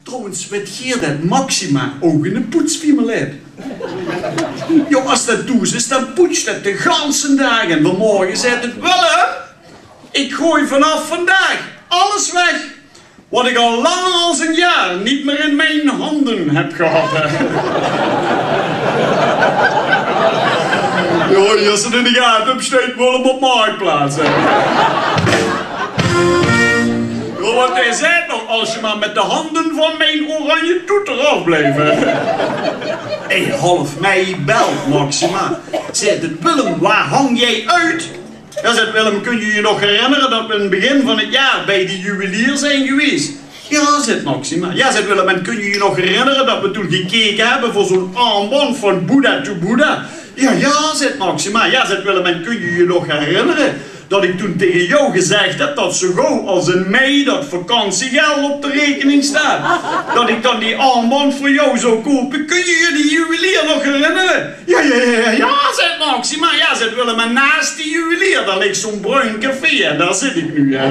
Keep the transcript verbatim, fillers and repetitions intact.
Trouwens, wet geer det Maxima ouch 'ne poetsfiemel haet? Jao, as det thoes is, dan poets det de ganse daag. En vanmorge zaet 't: "Willem, ik gooi vanaf vandaag alles weg wat ik al langer als een jaar niet meer in mijn handen heb gehad." Jao, es se 't in de gate höbs, steit Willem op Marktplaats, hè. Jao, want hae zaet nog: "Als je maar met de handen van mijn oranje toeter afblijft, hè." Hey, half mei belt Maxima. Zaet 't: "Willem, waar hang jij uit?" "Jao," zaet Willem, "kun je je nog herinneren dat we in het begin van het jaar bij de juwelier zijn geweest?" "Jao," zaet Maxima. "Jao," zaet Willem, "en kun je je nog herinneren dat we toen gekeken hebben voor zo'n armband van Boeddha to Boeddha?" "Jao, jao," zaet Maxima. "Jao," zaet Willem, "en kun je je nog herinneren dat ik toen tegen jou gezegd heb dat zo gauw als in mei dat vakantiegeld op de rekening staat, dat ik dan die armband voor jou zou kopen? Kun je je die juwelier nog herinneren?" "Jao, jao, jao, jao, jao," zaet Maxima. "Jao," zaet Willem, "en naast die juwelier, daar ligt zo'n bruin café en daar zit ik nu, hè."